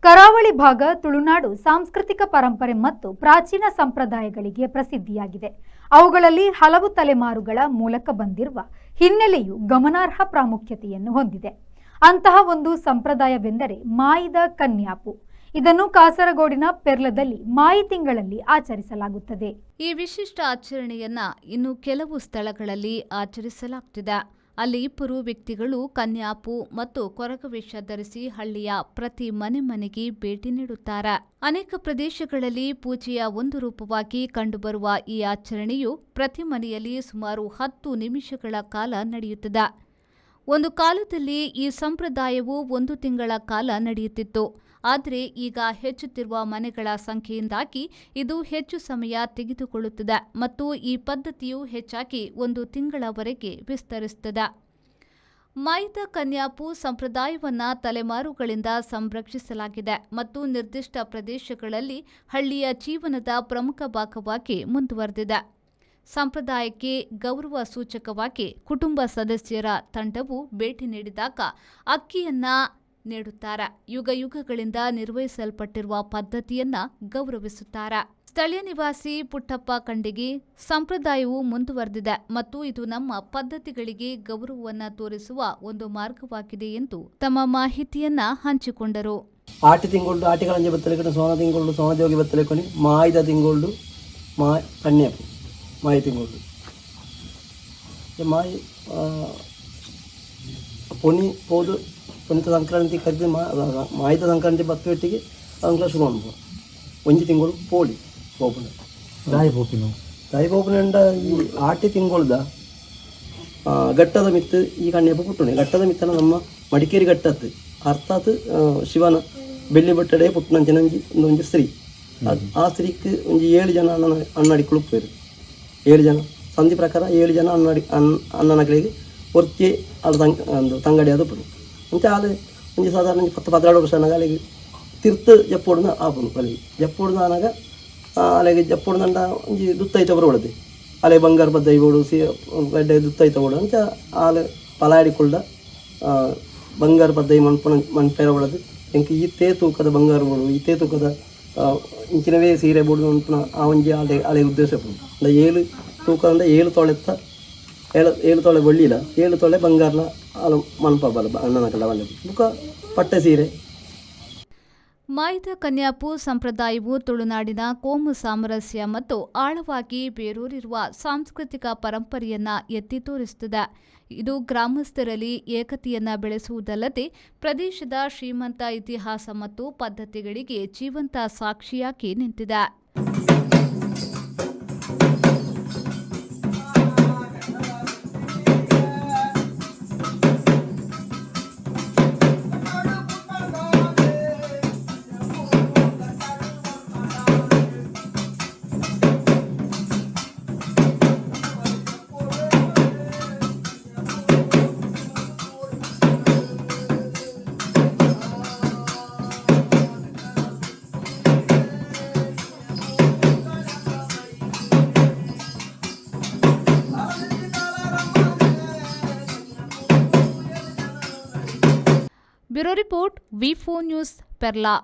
ಕರಾವಳಿ ಭಾಗ ತುಳುನಾಡು ಸಾಂಸ್ಕೃತಿಕ ಪರಂಪರೆ ಮತ್ತು ಪ್ರಾಚೀನ ಸಂಪ್ರದಾಯಗಳಿಗೆ ಪ್ರಸಿದ್ಧಿಯಾಗಿದೆ. ಅವುಗಳಲ್ಲಿ ಹಲವು ತಲೆಮಾರುಗಳ ಮೂಲಕ ಬಂದಿರುವ ಹಿನ್ನೆಲೆಯು ಗಮನಾರ್ಹ ಪ್ರಾಮುಖ್ಯತೆಯನ್ನು ಹೊಂದಿದೆ. ಅಂತಹ ಒಂದು ಸಂಪ್ರದಾಯವೆಂದರೆ ಮಾಯಿದ ಕನ್ಯಾಪು. ಇದನ್ನು ಕಾಸರಗೋಡಿನ ಪೆರ್ಲದಲ್ಲಿ ಮಾಯಿ ತಿಂಗಳಲ್ಲಿ ಆಚರಿಸಲಾಗುತ್ತದೆ. ಈ ವಿಶಿಷ್ಟ ಆಚರಣೆಯನ್ನ ಇನ್ನು ಕೆಲವು ಸ್ಥಳಗಳಲ್ಲಿ ಆಚರಿಸಲಾಗ್ತಿದೆ. ಅಲ್ಲಿ ಇಬ್ಬರು ವ್ಯಕ್ತಿಗಳು ಕನ್ಯಾಪು ಮತ್ತು ಕೊರಗವೇಷ ಧರಿಸಿ ಹಳ್ಳಿಯ ಪ್ರತಿ ಮನೆ ಮನೆಗೆ ಭೇಟಿ ನೀಡುತ್ತಾರೆ. ಅನೇಕ ಪ್ರದೇಶಗಳಲ್ಲಿ ಪೂಜೆಯ ಒಂದು ರೂಪವಾಗಿ ಕಂಡುಬರುವ ಈ ಆಚರಣೆಯು ಪ್ರತಿ ಮನೆಯಲ್ಲಿ ಸುಮಾರು 10 ನಿಮಿಷಗಳ ಕಾಲ ನಡೆಯುತ್ತದೆ. ಒಂದು ಕಾಲದಲ್ಲಿ ಈ ಸಂಪ್ರದಾಯವು ಒಂದು ತಿಂಗಳ ಕಾಲ ನಡೆಯುತ್ತಿತ್ತು. ಆದರೆ ಈಗ ಹೆಚ್ಚುತ್ತಿರುವ ಮನೆಗಳ ಸಂಖ್ಯೆಯಿಂದಾಗಿ ಇದು ಹೆಚ್ಚು ಸಮಯ ತೆಗೆದುಕೊಳ್ಳುತ್ತದೆ ಮತ್ತು ಈ ಪದ್ಧತಿಯು ಹೆಚ್ಚಾಗಿ ಒಂದು ತಿಂಗಳವರೆಗೆ ವಿಸ್ತರಿಸುತ್ತದೆ. ಮಾಯಿದ ಕನ್ಯಾಪು ಸಂಪ್ರದಾಯವನ್ನು ತಲೆಮಾರುಗಳಿಂದ ಸಂರಕ್ಷಿಸಲಾಗಿದೆ ಮತ್ತು ನಿರ್ದಿಷ್ಟ ಪ್ರದೇಶಗಳಲ್ಲಿ ಹಳ್ಳಿಯ ಜೀವನದ ಪ್ರಮುಖ ಭಾಗವಾಗಿ ಮುಂದುವರೆದಿದೆ. ಸಂಪ್ರದಾಯಕ್ಕೆ ಗೌರವ ಸೂಚಕವಾಗಿ ಕುಟುಂಬ ಸದಸ್ಯರ ತಂಡವು ಭೇಟಿ ನೀಡಿದಾಗ ಅಕ್ಕಿಯನ್ನ ನೀಡುತ್ತಾರೆ. ಯುಗ ಯುಗಗಳಿಂದ ನಿರ್ವಹಿಸಲ್ಪಟ್ಟಿರುವ ಪದ್ಧತಿಯನ್ನ ಗೌರವಿಸುತ್ತಾರೆ. ಸ್ಥಳೀಯ ನಿವಾಸಿ ಪುಟ್ಟಪ್ಪ ಕಂಡಿಗೆ, ಸಂಪ್ರದಾಯವು ಮುಂದುವರೆದಿದೆ ಮತ್ತು ಇದು ನಮ್ಮ ಪದ್ಧತಿಗಳಿಗೆ ಗೌರವವನ್ನು ತೋರಿಸುವ ಒಂದು ಮಾರ್ಗವಾಗಿದೆ ಎಂದು ತಮ್ಮ ಮಾಹಿತಿಯನ್ನ ಹಂಚಿಕೊಂಡರು. ಆಟಿ ತಿಂಗಳು ಆಟಿಗಳಂಜೆ ಬತ್ತಲೆ, ಸೋನ ತಿಂಗಳು ಸೋನ ಜೋಗಿ ಬತ್ತಲೆ, కొని ಮಾಯಿದ ತಿಂಗಳು ಮಾ ಕನ್ಯಾಪು ಮಾಯಿ ತಿಂಗಳು ಮಾಯಿ ಪೊನಿ ಪೋದು ಪೊನಿತ ಸಂಕ್ರಾಂತಿ ಕದ್ದು ಮಾಯಿದ ಸಂಕ್ರಾಂತಿ ಬತ್ತು ಅಂಗ್ಲ ಶುರು ಅನ್ಬೋ ಒಂಜಿ ತಿಂಗಳು ಪೋಳಿ ಪೋಪುನ. ದಾಯಿ ಪೋಪಿನ? ದಾಯಿ ಪೋಪುನಂಡ ಈ ಆಟಿ ತಿಂಗಳ್ದ ಘಟ್ಟದ ಮಿತ್ತು ಈ ಕನ್ಯಾಪು ಪುಟ್ಟುನೆ. ಘಟ್ಟದ ಮಿತ್ತನ ನಮ್ಮ ಮಡಿಕೇರಿ ಘಟ್ಟತ್ತು ಅರ್ಥಾತ್ ಶಿವನ ಬೆಳ್ಳಿ ಬಟ್ಟಡೆ ಪುಟ್ಟನಂಚಿನ ಒಂಜಿ ಒಂಜಿ ಸ್ತ್ರೀ. ಆ ಸ್ತ್ರೀಕ್ ಒಂಜಿ 7 ಜನ ಅಣ್ಣನ ಅಣ್ಣಾಡಿ ಕುಳುಪೇರು. 7 ಜನ ಸಂಧಿ ಪ್ರಕಾರ 7 ಜನ ಅಣ್ಣಾಡಿ ಅಣ್ಣನಗಳಿಗೆ ಒರ್ತಿ ಅದು ತಂಗ ಒಂದು ತಂಗಡಿ ಅದು ಪುಡು ಅಂಚ ಆಲು ಒಂಜಿ ಸಾಧಾರಣ ಒಂಜಿ 10 12 ವರ್ಷ ಅನಾಗ ಅಲ್ಲಿಗೆ ತಿರ್ತು ಜಪ್ಪೋಡುನ ಆಪುನು. ಅಲ್ಲಿಗೆ ಜಪ್ಪೋಡುನ ಆನಾಗ ಅಲೆಗೆ ಜಪ್ಪೋಡುನಂಡ ಒಂಜಿ ದುತ್ತೈತ ಬರೋಡದೆ ಅಲೆ ಬಂಗಾರ ಬದ್ದೈ ಬೋಡು ಸಿ ಗಡ್ಡೆ ದುತ್ತೈತ ಬೋಡು. ಅಂಚ ಆಲು ಪಲಾಡಿ ಕುಳ್ಳ ಬಂಗಾರ ಬದ್ದೈ ಮನ್ಪುನ ಮನ್ಪೇರ ಒಳದು ಎಂಕ್ ಈತೇ ತೂಕದ ಬಂಗಾರ ಬೋಡು, ಈತೇ ತೂಕದ ಇಂಚಿನವೇ ಸೀರೆ ಬೋಡು ಮನ್ಪುನ ಆ ಒಂಜಿ ಅಲೆ ಅಲೆ ಉದ್ದೇಶ ಉಪ್ಪುಂಡು. ಅಂಡ 7 ತೂಕ ಅಂಡ 7 ತೊಳೆತ್ತ 7 ತೊಳೆ ಬೊಳ್ಳಿಲ 7 ತೊಳೆ ಬಂಗಾರಲ ಆಲು ಮನ್ಪ ಬಲ ಅಣ್ಣನ ಕಲ್ಲ ಬುಕ್ಕ ಪಟ್ಟೆ ಸೀರೆ. ಮಾಯಿದ ಕನ್ಯಾಪು ಸಂಪ್ರದಾಯವು ತುಳುನಾಡಿನ ಕೋಮು ಸಾಮರಸ್ಯ ಮತ್ತು ಆಳವಾಗಿ ಬೇರೂರಿರುವ ಸಾಂಸ್ಕೃತಿಕ ಪರಂಪರೆಯನ್ನ ಎತ್ತಿ ತೋರಿಸುತ್ತದೆ. ಇದು ಗ್ರಾಮಸ್ಥರಲ್ಲಿ ಏಕತೆಯನ್ನ ಬೆಳೆಸುವುದಲ್ಲದೆ ಪ್ರದೇಶದ ಶ್ರೀಮಂತ ಇತಿಹಾಸ ಮತ್ತು ಪದ್ಧತಿಗಳಿಗೆ ಜೀವಂತ ಸಾಕ್ಷಿಯಾಗಿ ನಿಂತಿದೆ. Bureau report, V4 news, Perla.